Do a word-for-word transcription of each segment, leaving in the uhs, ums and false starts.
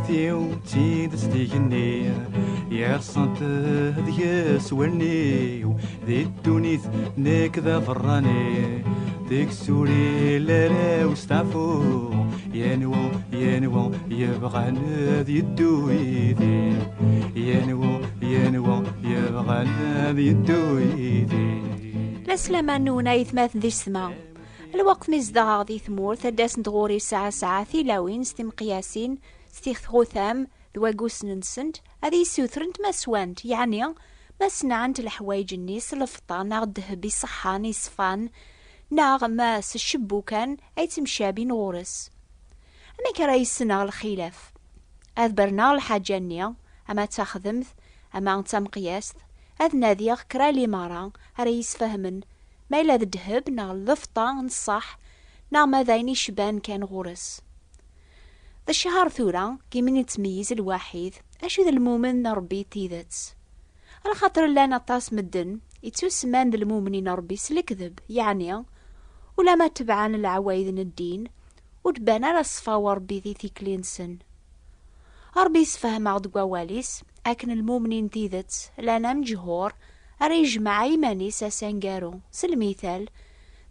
Iw d tidet d igenni, yerṣant deg-s wallen-iw, di ddunit nekk d aberrani, deg-s ur ilal ara usteɛfu, yenwa, yenwa yebɣan ad yeddu yid-i, yenwa, yenwa yebɣan ad yeddu yid-i. La slama-nwen ay atmaten d yessetma. Lweqt mi zedɣeɣ di tmurt, ad d-asent ɣur-i sɛa sɛa tilawin s timqeyasin, s tixutam d wagusen-nsent, ad iyi-ssutrent ma swant, yeɛni ma sɛant leḥwayeǧ-nni s lfeṭṭa neɣ ddheb iṣeḥḥan iṣfan, neɣ ma s ccebbukan ay ttemcabin ɣur-s. Amek ara yessenɣ lxilaf? Ad berneɣ lḥaǧa-nni, ama d taxdemt, ama d tamqeyaст, ad nadiɣ kra limaṛa ara yisfehmen ma yella d ddheb neɣ lfeṭṭa n ṣṣeḥ, neɣ ma d ayen icban kan ɣur-s. D cchar tura, imi nettmeyyiz lwaḥid, acu d lmumen n Ṛebbi n tidet. Alaxaṭer llan aṭas medden ittusemman d lmumnin n Ṛebbi s lekdeb, yeɛni ulamma tebɛen leɛwayed n ddin, ur d-bban ara ṣṣfa n Ṛebbi di tikli-nsen. Ṛebbi yessefhem-aɣ-d deg wawal-is akken lmumnin n tidet llan am ǧhur ara yejmeɛ i yiman-is ass aneggaru. S lmital,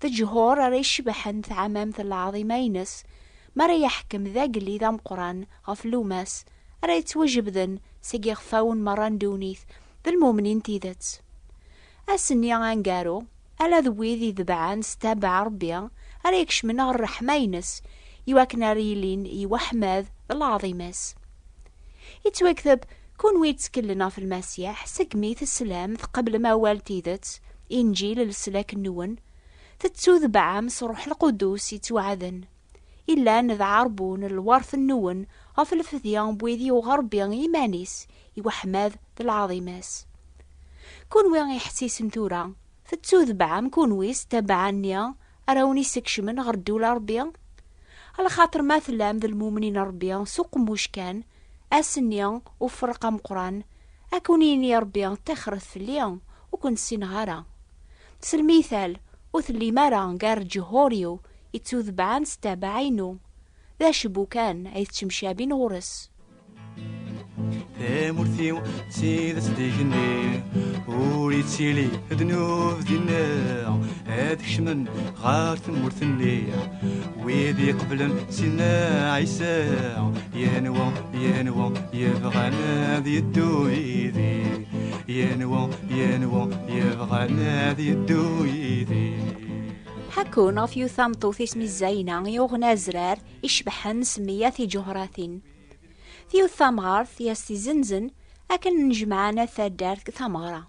d ǧhur ara icebḥen taɛmamt n lɛaḍima-ines mi ara yeḥkem d agellid ameqqran ɣef lumas ara yettwajebden seg yixfawen merra n ddunit d lmumnin n tidet. Ass-nni aneggaru, ala d wid idebɛen s tbaɛ Ṛebbi ara ikecmen ɣer ṛṛeḥma-ines, iwakken ara ilin i weḥmad d lɛaḍima-s. Yettwakteb, kunwi yettkellen ɣef Lmasiḥ, segmi teslam, tqeblem awal n tidet, Inǧil n leslak-nwen, tettutbeɛem s Ṛṛuḥ Lqudus yettwaɛden, illan d aɛerbun n lweṛt-nwen ɣef lfedya n wid yuɣ Ṛebbi i yiman-is i weḥmad d lɛaḍima-s. Kunwi iḥessisen tura, tettutbeɛem kunwi s tbaɛ-nni ara wen-isekcmen ɣer ddula Ṛebbi? Alaxaṭer ma tellam d lmumnin n Ṛebbi s uqemmuc kan, ass-nni uferreq ameqqran, ad ken-yini Ṛebbi: "Ṭixret fell-i, ur ken-ssineɣ ara." S lmital, ur tellim ara gar ǧhur-iw ittutbeɛen s tbaɛ-inu, d acebbu kan ay tettemcabin ɣur-s. Tamurt-iw d tidet d igenni, ur ittili ddnub dinna, ad kecmen ɣer tmurt-nni wid iqeblen Sidna Ɛisa. Yenwa, yenwa yebɣan ad yeddu yid-i, yenwa, yenwa yebɣan ad yeddu yid-i. Ḥekkun ɣef yiwet tameṭṭut isem-is Zayna, yuɣen azrar icebḥen s meyya tiǧuhratin. Yiwet tamɣart i as-izenzen akken nnejmaɛen at taddart deg tameɣra.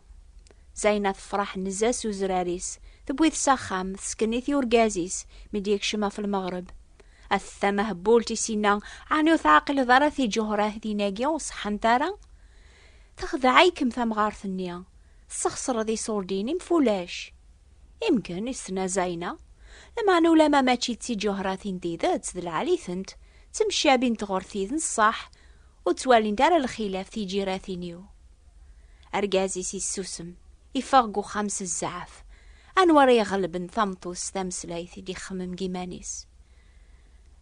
Zayna tefreḥ nezzeh s uzrar-is, tewwi-t s axxam, tesken-it i urgaz-is mi d-yekcem ɣef lmeɣreb. At tamehbult i s-yenna: "Ɛni ur teɛqileḍ ara tiǧuhratin-agi ur ṣeḥḥant ara? Texdeɛ-ikem tamɣart-nni, tessexṣreḍ iṣurdiyen-im f ulac." "Imken," i s-tenna Zayna, "lameɛna ulamma mačči d tiǧuhratin n tidet d lɛali-tent, ttemcabint ɣur tid n ṣṣeḥ, ur ttwalint ara lxilaf tiǧiratin-iw." Argaz-is yessusem, iffeɣ deg uxxam s zzɛaf. Anwa ara iɣelben tameṭṭut s tameslayt i d-ixemmem deg yiman-is?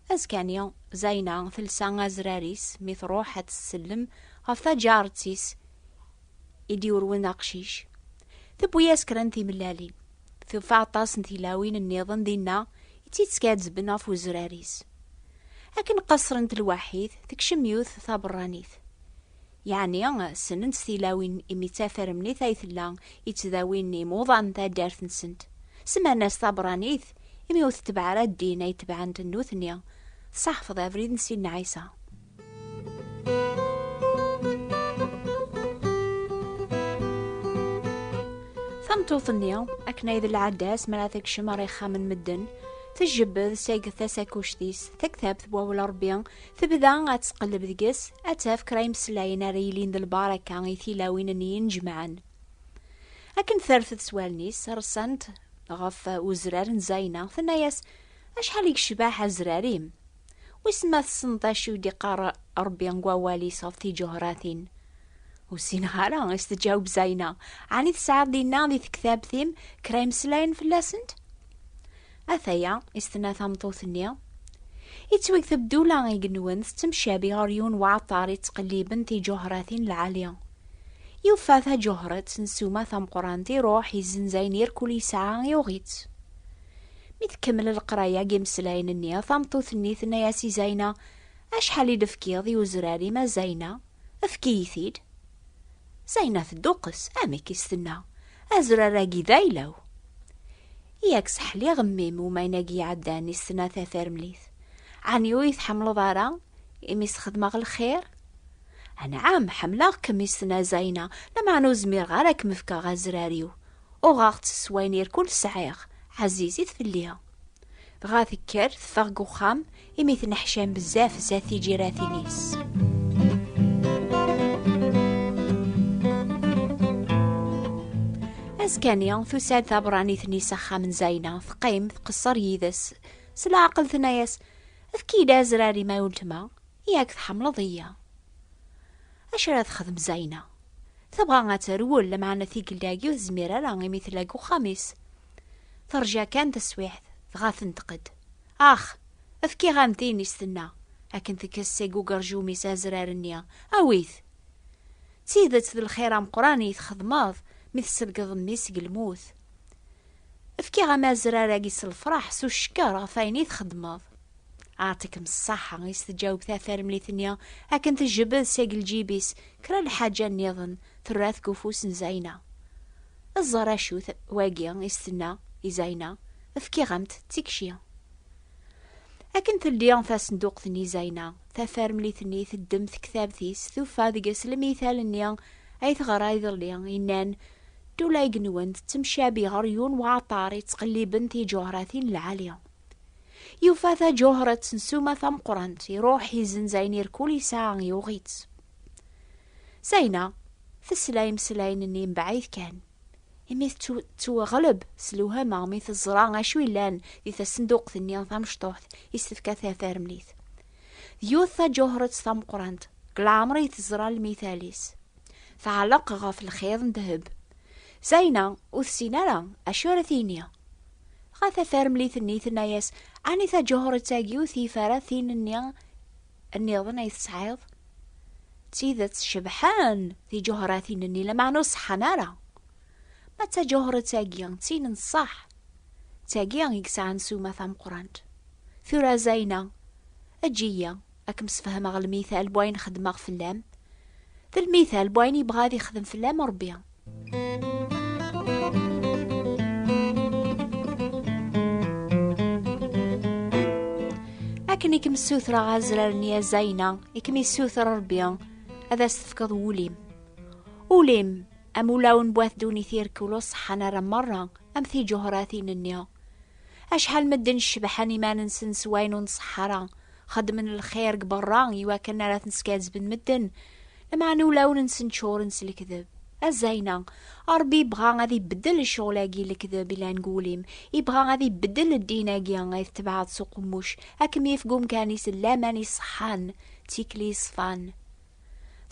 Azekka-nni, Zayna telsa azrar-is mi truḥ ad tessellem ɣef taǧaret-is i d-yurwen aqcic. Tewwi-yas kra n timellalin. Tufa aṭas n tilawin nniḍen dinna i tt-yettkazzben ɣef uzrar-is. Akken qeṣṣrent lwaḥid, tekcem yiwet taberranit. Yeɛni, ssnent tilawin imi d tafermnit ay tella i ttdawin imuḍan n taddart-nsent. Semman-as taberranit imi ur tetbeɛ ara ddin ay tebɛent nutni. Tessaḥfeḍ abrid n Sidna Ɛisa. Tameṭṭut-nni, akken ay d lɛada-s mi ara tekcem ɣer ixxamen n medden, tjebbed seg tasakuct-is taktabt n wawal Ṛebbi, tebda ad tqelleb deg-s, ad taf kra imeslayen ara yilin d lbaraka i tilawin-nni inejmaɛen. Akken terfed s wallen-is, rsant ɣef uzrar n Zayna, tenna-yas: "Acḥal i yecbeḥ azrar-im! Wissen ma tessneḍ acu i d-iqqar Ṛebbi deg wawal-is ɣef tiǧuhratin?" "Ur ssineɣ ara," i s-tǧaweb Zayna. "Ɛni tesɛiḍ dinna di tektabt-im kra imeslayen fell-asent?" "Ataya," i s-tenna tameṭṭut-nni. Yettweg tebdula igenwen tettemcabi ɣer yiwen waɛṭar yettqelliben tiǧuhratin lɛali. Yufa taǧuhret n ssuma tameqqrant, iruḥ izenzayen irkul yesɛa, yuɣ-itt. Mi tkemmel leqraya n yimeslayen-nni, tameṭṭut-nni tenna-yas i Zayna: "Acḥal i d-tefkiḍ i uzrar-im a Zayna? Efk-iyi-t-id." Zayna tedduqes, amek i s-tenna: "Azrar-agi d ayla-w." "Yak seḥliɣ mmi-m umayen-agi iɛeddan," i s-tenna tafermlit. "Ɛni ur yi-tḥemmleḍ ara imi s-xedmeɣ lxir?" "Anɛam, ḥemmleɣ-kem," i s-tenna Zayna, "lameɛna ur zmireɣ ara ad kem-fkeɣ azrar-iw. Uɣeɣ-t s wayen irkul sɛiɣ, ɛzizit fell-i." Dɣa tekker teffeɣ deg uxxam, imi tenneḥcam bezzaf zdat tijiratin-is. Azekka-nni, tusa-d taberranit-nni s axxam n Zayna, teqqim tqeṣṣer yid-s. S leɛqel tenna-yas: "Efk-iyi-d azrar-im a weltma, yak tḥemmleḍ-iyi." Acu ara texdem Zayna? Tebɣa ad terwel, lameɛna tikkelt-agi ur tezmir ara imi tella deg uxxam-is. Terǧa kan taswiɛt, dɣa tenṭeq-d: "Ax, efkiɣ-am-t-in," i s-tenna, akken tekkes seg ugerjum-is azrar-nni. "Awi-t! D tidet d lxir ameqqran i txedmeḍ mi tselgeḍ mmi-s seg lmut. Efkiɣ-am azrar-agi s lefraḥ, s ucekker ɣef wayen i txedmeḍ." "Aɛṭikem ṣṣaḥa," i s-teǧǧaweb tafermlit-nni, akken tejbed seg lǧib-is kra lḥaǧa nniḍen, terra-t deg ufus n Zayna. "Ẓer acu-t wagi," i s-tenna i Zayna, "efkiɣ-am-t d tikci." Akken teldi tasenduqt-nni Zayna, tafermlit-nni teddem tektabt-is, tufa deg-s lmital-nni ay teɣra iḍelli, yennan: "Ddula igenwen tettemcabi ɣer yiwen waɛṭar yettqelliben tiǧuhratin lɛali." Yufa taǧuhret n ssuma tameqqrant, iruḥ izenzayen irkul yesɛa, yuɣ-itt. Zayna tesla imeslayen-nni mebɛid kan, imi tettw-, tettweɣleb s lewhama mi teẓra acu yellan di tasenduqt-nni tamecṭuḥt i s-tefka tafermlit. D yiwet taǧuhret tameqqrant, deg leɛmer i teẓra lmital-is. Tɛelleq ɣef lxiḍ n ddheb. Zayna ur tessin ara acu ara tini. Dɣa tafermlit-nni tenna-yas: "Ɛni taǧuhret-agi ur tif ara tin-nni nniḍen ay tesɛiḍ? D tidet cebḥen tiǧuhratin-nni, lameɛna ur ṣeḥḥan ara. Ma d taǧuhret-agi d tin n ṣṣeḥ, d tagi i yesɛan ssuma tameqqrant. Tura a Zayna, eǧǧ-iyi ad kem-sfehmeɣ lmital n wayen xedmeɣ fell-am, d lmital n wayen yebɣa ad ixdem fell-am Ṛebbi." "Akken i kem-ssutreɣ azrar-nni a Zayna, i kem-issuter Ṛebbi ad as-tefkeḍ wul-im. Ul-im, am ulawen n wat ddunit irkul ur ṣeḥḥan ara merra am tiǧuhratin-nni. Acḥal medden cebḥen iman-nsen s wayen ur nṣeḥḥa ara, xeddmen lxir deg berra i wakken ara ten-skazben medden, lameɛna ulawen-nsen ččuren s lekdeb. A Zayna, Ṛebbi yebɣa ad ibeddel ccɣel-agi n lekdeb ilan deg wul-im, yebɣa ad ibeddel ddin-agi ay tetbeɛeḍ s uqemmuc, ad kem-yefk umkan-is n laman iṣeḥḥan, d tikli iṣfan.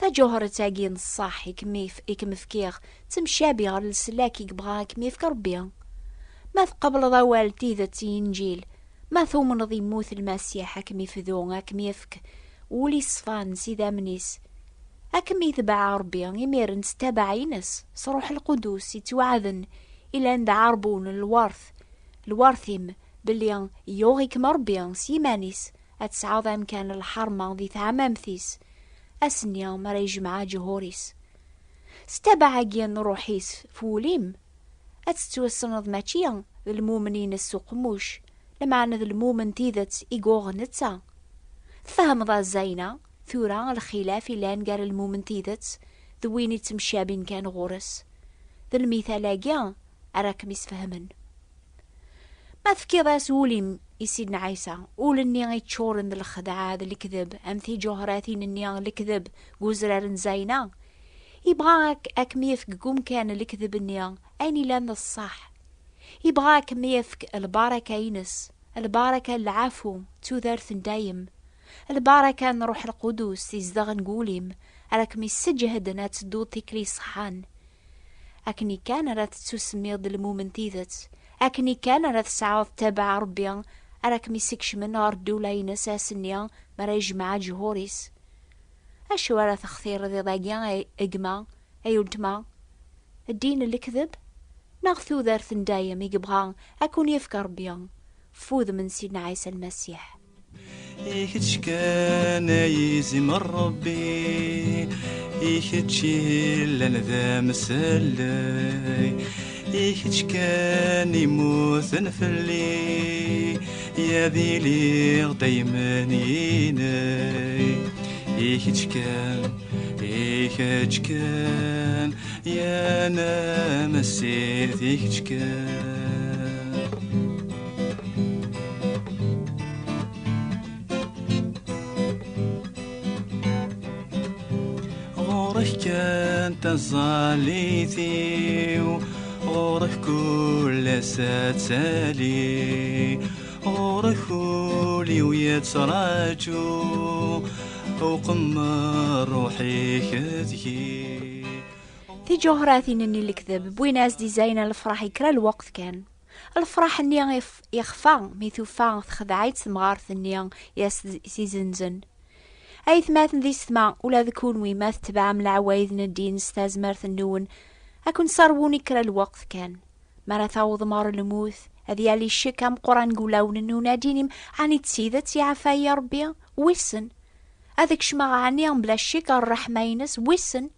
Taǧuhret-agi n ṣṣeḥ i kem-if-, i kem-fkiɣ, temcabi ɣer leslak i yebɣa ad kem-yefk Ṛebbi. Ma tqebleḍ awal n tidet i Inǧil, ma tumneḍ immut Lmasiḥ, ad kem-ifdu, ad kem-yefk wul iṣfan s idammen-is, ad kem-itbeɛ Ṛebbi, imiren s ttabaɛ-ines, s Ṛuḥ Lqudus yettwaɛden, ilan d aɛerbun n lweṛt, lweṛt-im, belli yuɣ-ikem Ṛebbi s yiman-is, ad tesɛuḍ amkan n lḥerma di teɛmamt-is, ass-nni mi ara yejmeɛ aǧehur-is. S ttabaɛ-agi n Ṛuḥ-is f wul-im, ad tettwassneḍ mačči d lmumen-ines s uqemmuc, lameɛna d lmumen n tidet i yuɣ netta. Tfehmeḍ a Zayna, tura, lxilaf ilan gar lmumen n tidet d win ittemcabin kan ɣur-s? D lmital-agi ara kem-isfehmen. Ma tefkiḍ-as ul-im i Sidna Ɛisa, ul-nni iččuren d lxedɛa d lekdeb, am tiǧuhratin-nni n lekdeb deg uzrar n Zayna, yebɣa ak-, ad kem-yefk deg umkan n lekdeb-nni ayen ilan d ṣṣeḥ. Yebɣa ad kem-yefk lbaraka-ines, lbaraka n lɛafu, d tudert n dayem, lbaraka n Ṛuḥ Lqudus izedɣen deg wul-im, ara kem-isseǧhden ad tedduḍ tikli iṣeḥḥan. Akken kan ara tettusemmiḍ d lmumen n tidet, akken kan ara tesɛuḍ ttabaɛ Ṛebbi, ara kem-isekcmen ɣer ddula-ines ass-nni mi ara yejmeɛ aǧhur-is. Acu ara textireḍ iḍ-agi, ay gma, ay uletma? Ddin n lekdeb neɣ tudert n dayem i yebɣa ad ken-yefk Ṛebbi f wudem n Sidna Ɛisa Lmasiḥ? I kečč kan ay izimer Ṛebbi, i kečč i yellan d amsellay, i kečč kan immuten fell-i, ad iliɣ daymen yinay. I kečč kan, i kečč kan, ya namessit, i kečč kan. Ɣur-k kan taẓallit-iw, ɣur-k kul ass ad tali, ɣur-k ul-iw yettraǧu, uqemmer ruḥ-ik deg-i. Tiǧuhratin-nni n lekdeb wwin-as-d i Zayna lefraḥ i kra lweqt kan. Lefraḥ-nni ixf-, ixfa mi tufa texdeɛ-itt temɣart-nni i as-t-izenzen. Aytmaten d isetma, ula d kunwi ma tetbeɛem leɛwayed n ddin s tazmert-nwen, ad ken-sserwun i kra lweqt kan. Mi ara tawḍem ɣer lmut, ad yali ccek ameqqran deg wulawen-nwen, ad d-tinim, ɛni d tidet iɛfa-yi Ṛebbi? Wissen. Ad kecmeɣ ɛni bla ccek ɣer ṛṛeḥma-ines? Wissen.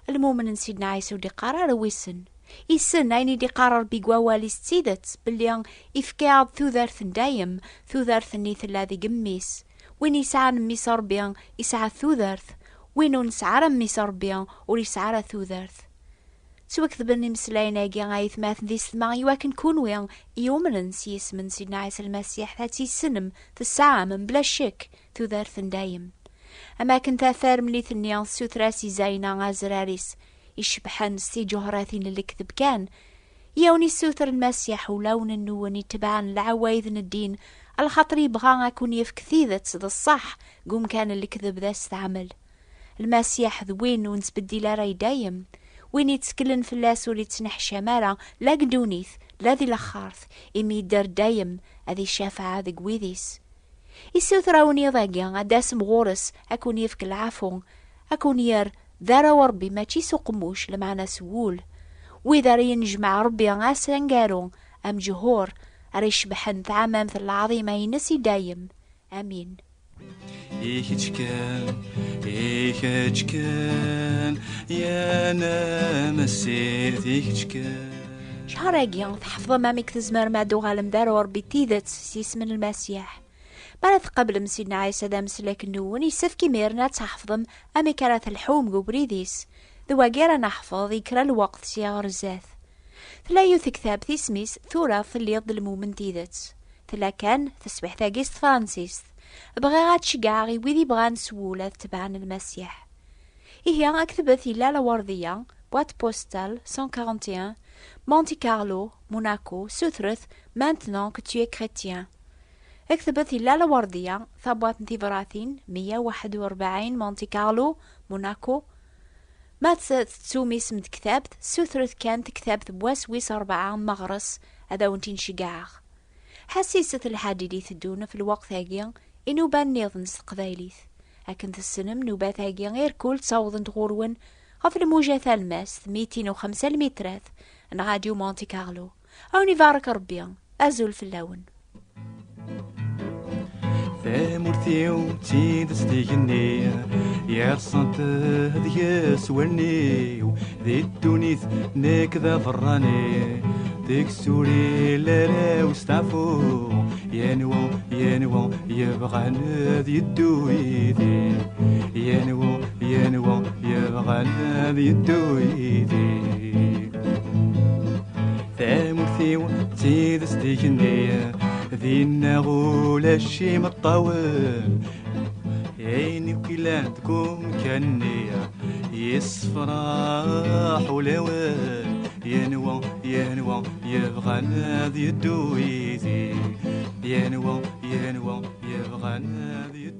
Lmumen n Sidna Ɛisa ur d-iqqar ara wissen. Issen ayen i d-iqqar Ṛebbi deg wawal-is d tidet, belli ifka-aɣ-d tudert n dayem, tudert-nni tella deg mmi-s. Win yesɛan mmi-s Ṛebbi, yesɛa tudert. Win ur nesɛi ara mmi-s Ṛebbi, ur yesɛi ara tudert. Ttwaketben imeslayen-agi, aytmaten d isetma, i wakken kunwi yumnen s yisem n Sidna Ɛisa Lmasiḥ, ad tt-tessnem, tesɛam, mebla ccek, tudert n dayem. Am akken tafremlit-nni tessuter-as i Zayna azrar-is icebḥen s tiǧuhratin n lekdeb kan, yiwen issuter Lmasiḥ ulawen-nwen itebɛen leɛwayed n ddin, alaxaṭer yebɣa ad ken-yefk tidet d ṣṣeḥ deg umkan n lekdeb d asteɛmel. Lmasiḥ d win ur nettbeddil ara i dayem, win yetteklen fell-as ur yettneḥcam ara, la deg ddunit, la di laxert, imi yedder dayem ad icafeɛ deg wid-is. Issuter-awen iḍ-agi ad d-tasem ɣur-s, ad ken-yefk leɛfu, ad ken-yerr d arraw n Ṛebbi, mačči s uqemmuc, lameɛna s wul. Wid ara yennejmeɛ Ṛebbi ass aneggaru, amejhur, ara icebḥen taɛmamt n lɛaḍima-ines i dayem. Amin. I kečč kan, i kečč kan, ya namessit, i kečč kan. Cchar-agi, tḥefḍem amek tzemrem ad d-tuɣalem d arraw n Ṛebbi n tidet s yisem n Lmasiḥ. Mi ara tqablem Sidna Ɛisa d ameslak-nwen, yessefk imiren ad tḥefḍem amek ara telḥum deg ubrid-is. D wagi ara neḥfeḍ i kra lweqt sya ɣer zdat. Tella yiwet tektabt isem-is Tura telliḍ d lmumen n tidet. Tella kan teswiḥt-agi s tefransist. Bɣiɣ ad ceggɛeɣ i wid ibɣan s wul ad tebɛen Lmasiḥ. Ihi, aktbet i Lalla Werdiya, boîte postale cent quarante et un, Monte Carlo, Monaco, sutret Maintenant que tu es chrétien. Aktbet i Lalla Werdiya, tabwaṭ n tibratin, meyya u waḥed u rebɛin, Monte Carlo, Monaco. Ma tt-, tettum isem n tektabt, sutret kan tektabt n wass wis rebɛa n meɣres, ad awen-tt-in-ceggɛeɣ. Ḥassiset lḥadid iteddun f lweqt-agi i nuba nniḍen s teqbaylit. Akken tessnem, nnubat-agi irkul ttawḍent ɣur-wen ɣef lmuja talmast mitin u xemsa lmitrat n Radio Monte Carlo. Ad wen-ibarek Rebbi. Azul fell-awen. Tamurt-iw d tidet d igenni, yerṣant deg-s wallen-iw, di ddunit nekk d aberrani, deg-s ur illi ara usteɛfu, yenwa, yenwa yebɣan ad yeddu yid-i, yenwa, yenwa yebɣan ad yeddu yid-i. Tamurt-iw d tidet d igenni, dinna ulac imeṭṭawen. Ayen akk illan deg umkan-nni, yessefraḥ ulawen. Yenwa, yenwa yebɣan ad yeddu yid-i. Yenwa, yenwa yebɣan ad yeddu.